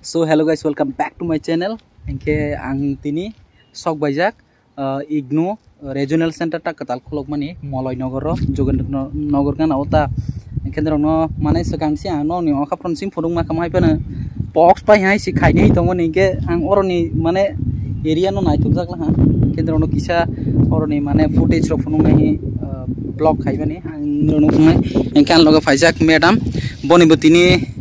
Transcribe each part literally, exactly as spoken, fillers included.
So hello guys, welcome back to my channel. Hinkhe ang tini sok baijak, uh, igno regional center ta kwtal khulokmani Moloi Nogor ro, Jogendra No-, Nogor gana ota. Hinkhe norokno mane swkang se ang nokni okha phone sim phunuk ma khamai phano box pai hai si khainai tongmani, hinkhe ang oroni mane area no naithokjak laha. Hinkhe norokno kisa oroni mane footage rok phunuknai, uh, vlog khaimani ang norokno phunuknai. Hinkhe ang loge phaijak madam, boni bo tini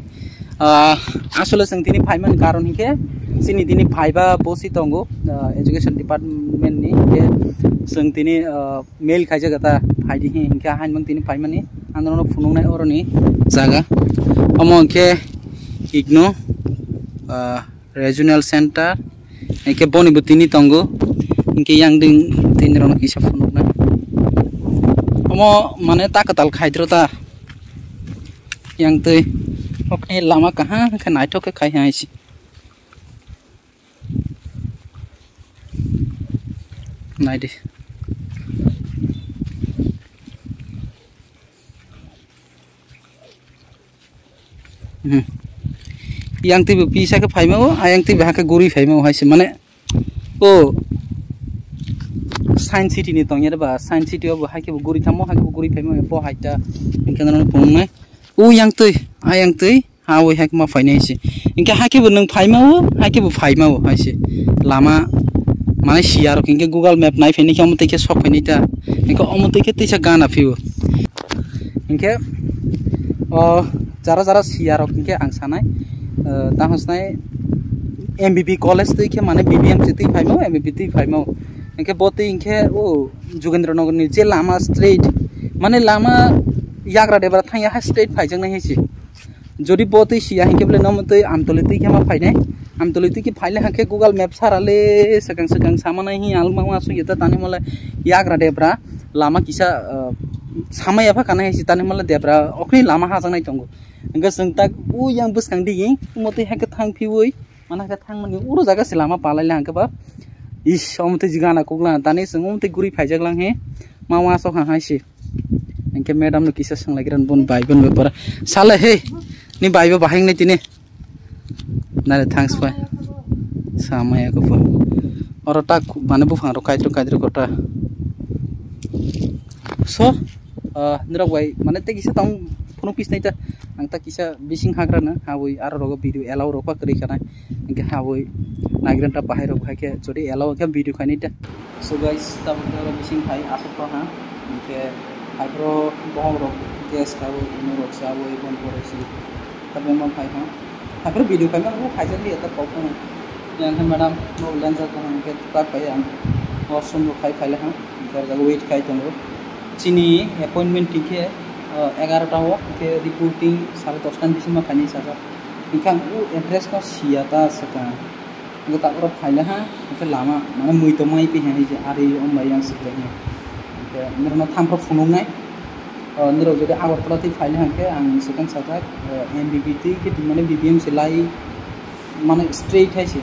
Ah, asole chwng tini phaimani karon hinkhe chini tini phaiba bosi tongo, ah, education department ni, hinkhe chwng tini, ah, mail khaijak ta phaidi hi, hinkhe hainmang tini phaimani ang norokno phunuknai oroni jaga. Omo hinkhe igno, ah, regional center, hinkhe boni bo tini tongo, hinkhe yang ding tini rokno kisa phunuknai. Omo mane ta kwtal khaidro ta. Yang twi okni lama kaham khe naithok khe khai hai se. Naidi. Hmm. Yang twi bo pisa khe phaima o, ayang twi bo hakhe guri phaima o hai se mane. O Science City ni tongya ba, Science City o bo hai khe bo guri thamo, hai khe bo guri phaima bo hai ta. Hinkhe norok phunuknai. O yang twi, ayang twi, ha oi hai khe ma phainai se. Hinkhe hai khe bo nwng phaima o, hai khe bo phaima o hai se. Lama mane siya rok hinkhe Google Map nai phainai khe omo twi khe sok phainai ta. Hinkhe omo twi khe tisa gana phio. Hinkhe o jara jara siya rok hinkhe ang sanai, eh, tamo sanai M B B college twi khe mane B B M C twi phaimo, M B B twi phaimo. Hinkhe bo twi hinkhe o Jogendra Nagar ni je lama straight, mane lama Yagra Debra thangya ha straight phaijaknai hai se. Jodi bo twi siya hinkhe bole nomo twi Amtoli twi khe ma phainai. Amtoli twi khe phaile hinkhe Google Map sara le swkang swkang sama nai hi alma ma sugya ta tani mole Yagra Debra lama kisa, uh, samaya pha kana hai si tani mole Debra okni lama hajaknai tongo. Hinkhe chwng tak u yang bwskang digini omo twi hinkhe thang phiui mana khe thangmani uro jaga se lama palai le hinkhe ba is omo twi jigana kukla tani chwng omo twi guri phaijak lang he ma ma sok ha hai se. Hinkhe madam no kisa swnglai khe bun bai bun bepara. Sale he, ni bai bo bahai wngnai tini. Nare thanks bai. Samaya ko bo. Oro tak mane buphang rok kaitro kaitro kota. So, ah, nirok bai mane tei kisa tong phunuk pisnai ta. Ang ta kisa bising hagra na habwi aro rogo video allow rok pa kwrwi khana. Hinkhe habwi naigranta bahai rok bahai khe jodi allow khe video khainai ta. So guys, tabuk khe oro bising phai aswk tong ha. Hinkhe haibro bohok rok gas khaui, ino rok chaui, bon pore si. Tabuk ma phai ha. Haibro video khaima bo khaijak liya ta kok phano. Yang khe madam no lenjak ko hinkhe tak phai ang washroom rok khai phai le ha. Hinkhe o jaga wait khai tongo. Chini appointment thik khe, uh, egarota o, hinkhe reporting sare dosta ni bisingo khainai sajak. Hinkhe ang o address no siya ta swkang. Hinkhe ta oro phai le ha, hinkhe lama, mane mui tongmani twi hai je ari o bai yang sik le ha. Hinkhe norokno thamphro phunuknai. O, norok jodi Agartala twi phai le ha hinkhe ang swkang sajak, o, M B B twi khe twi mane B B M se lai mane straight hai se.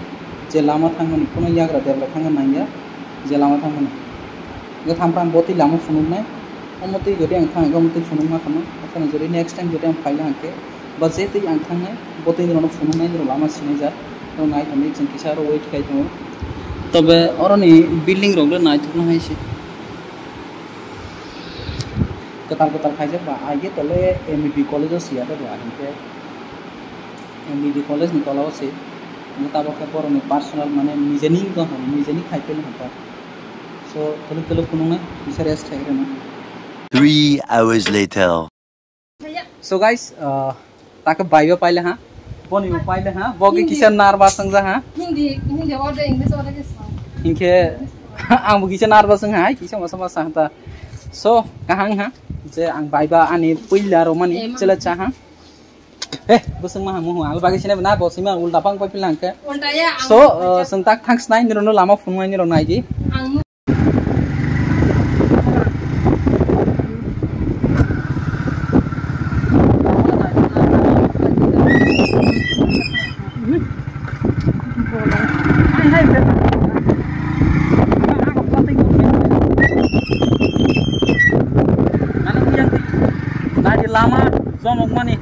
Je lama thangmani, kono yagra debra thangna nangya, je lama thangmani. Hinkhe thamphro ang bo twi lama phunuknai. Omo twi jodi ang thang, omo twi phunukma khama. Ekheno jodi next time jodi ang phai le ha hinkhe, ba je twi ang thangnai, bo twi norokno phunuknai, norok lama sinai jak, norok nai tongwi chwng kisa aro wait khai tongo. Tobe oroni building rok le naithokno hai se. Kwtal kwtal khaijak ba, aige tole M B B college o siya da ba, hinkhe M B B college ni tola o se. Hinkhe tabuk khe borokni personal mane nijeni wngkha, nijeni khai phaile hinkhe. So, tole tole phunuknai, kisa rest khai rwna. Three hours later. So guys, uh, ta khe baiba paile ha, boni bo paile ha, bo khe kisa nervous wngja ha. Hindi, Hindi order, English order khe sa. Hinkhe ang bo kisa nervous wng ha, kisa masa masa ha ta. So, kahang ha, je ang baiba ani puila romani chela cha ha. Eh, bwswng ma ha muhu, ang bagwi sinai na bo sima ulta pang pai pilang khe. So, uh, chwng tak thang snai nirok no lama phunuknai nirok nai di. Nadi lama jomok mani.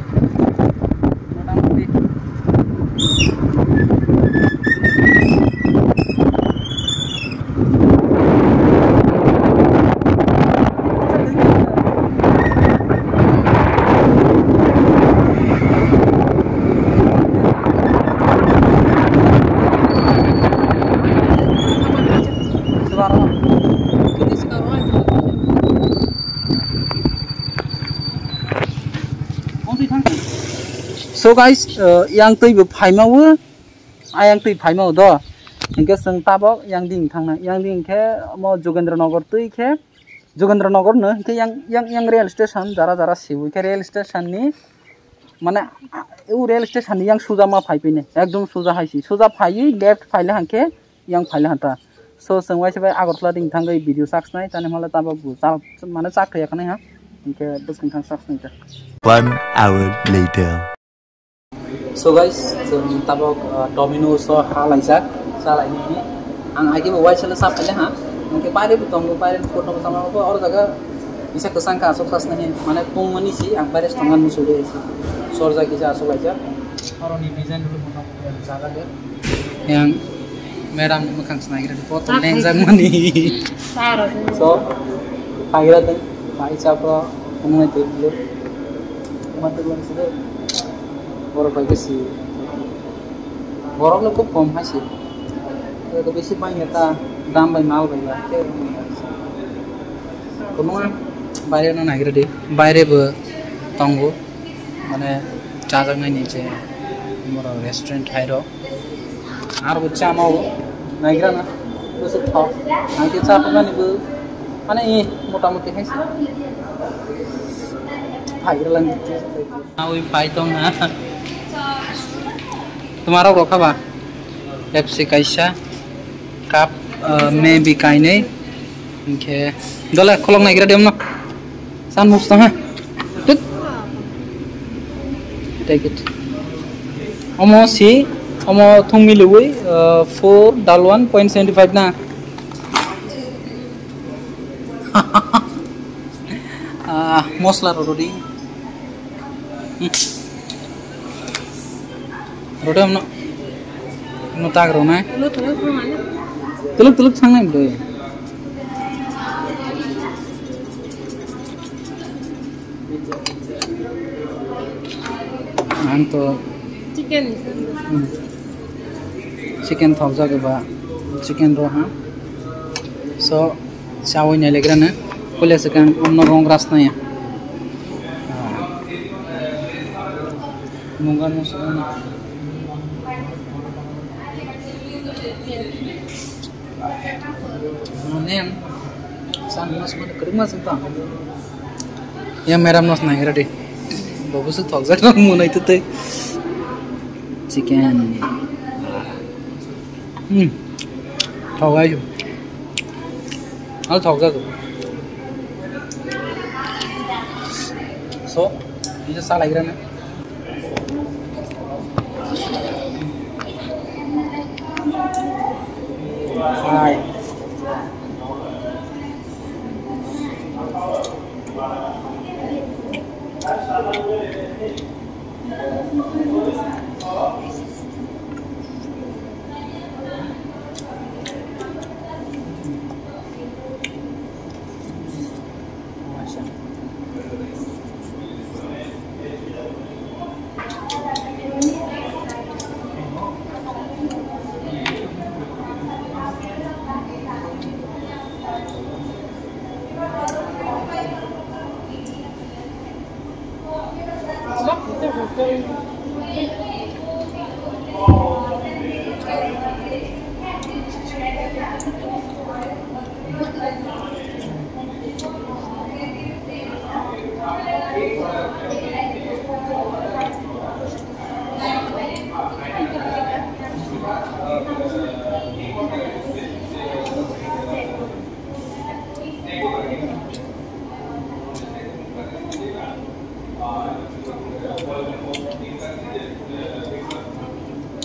Motamoti. So guys, uh, yang twi bo phaima o, ayang twi phaima o do. Hinkhe chwng tabok yang ding thangna. Yang ding khe mo Jogendra Nagar twi khe, Jogendra Nagar no hinkhe yang, yang, yang rail station jara jara sibu khe rail station ni mane, a, o rail station ni yang suja ma phai pini. Ekdom suja hai si. Suja phai left phai le hangkhe yang phai le hanta. So, chwng waisa bai Agartala ding thangwi video sak snai, tani hwnle tabok bo chal, mane chak thaya khanai ha. Hinkhe bwskang thang sak snai ta. One hour later. So guys, chwng tabok, uh, Domino's o ha laijak, cha lainani. Ang agi bo waisa le sa phai le ha. Hinkhe baire bo tongo, baire bo photo sama bo or jaga kisa kwchang kha aswk sasna hin, mane tongmani si ang baire tongan muchuli si. Sorjak kisa aswk laijak. Oroni design rok motamoti ang chajago. Yang madam ni mwkhang se naigra di, poto lengjak mani. So, phaigra tei, bai chapro, wngnai tei biyo. Mate bang sile, borok bai khe si. Borok le khub kom hai si. Eko bisi bai ta, dam bai mal bai ba. Kwbangma baire no naigra di, baire bo tongo, mane chajaknai ni je borok restaurant hai rok. Aro bo chama o naigra na, bwswk thok. Ang khe cha phunani bo, mane, e, motamoti hai se. Phaigra lang. Awi phai tong ha. Tuma rok rokha ba? Pepsi kaisa, cup, uh, maybe kainwi. Hinkhe dole kholok naigra dem no. San musto ha. Tut. Take it. Omo si, omo thung miliwi, uh, four double one point seventy five na. Ah, mosla rw rw di. Hmm. Rw de amno. Amno tak rw nai. Tuluk tuluk thang nai bwdwi. Ang to chicken. Hmm. Chicken thokjak ba, chicken ro ha. So, chawi nai legra na. Pule se kan omno rong ras na ya. Ah. Mungan mo sa na. Mane, san mas mana kerima sentang. Ya meram nos nai ready. Bagus tu thok jat munai tu te. Chicken. Hmm. Thok ai. Al thok jat. So, ini salai kira na. Hai.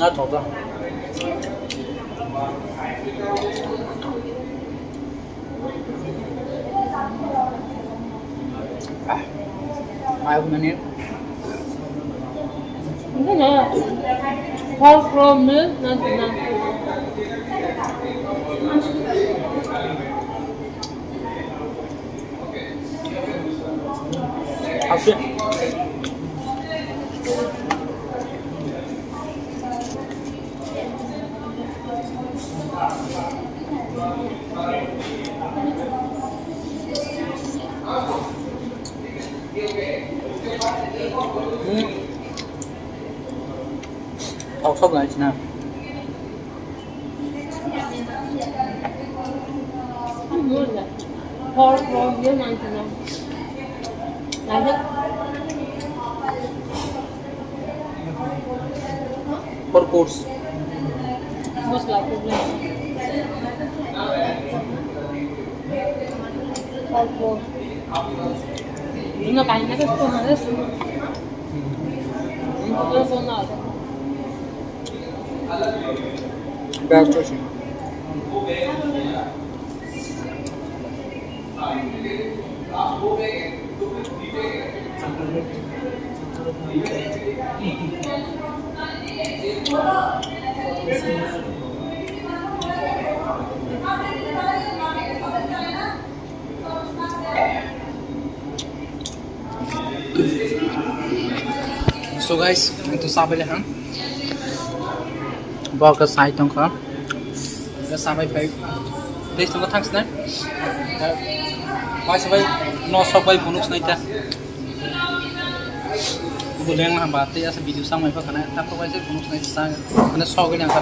Ah, thok da. Ah, mai mani. Enggak, enggak. Hal from me, nanti, nanti. Hmm. Sok guys na. Four course. Best. So guys, ang to sabai le hang. Bo ka sai tong kha. Ka sabai pai. Dei tong thang sna. Pai sabai no sok bai phunuk snai ta. Bo leng ha ba te asa video samai pa kana. Ta ko bai se phunuk snai sa. Mana sok ni ang kha.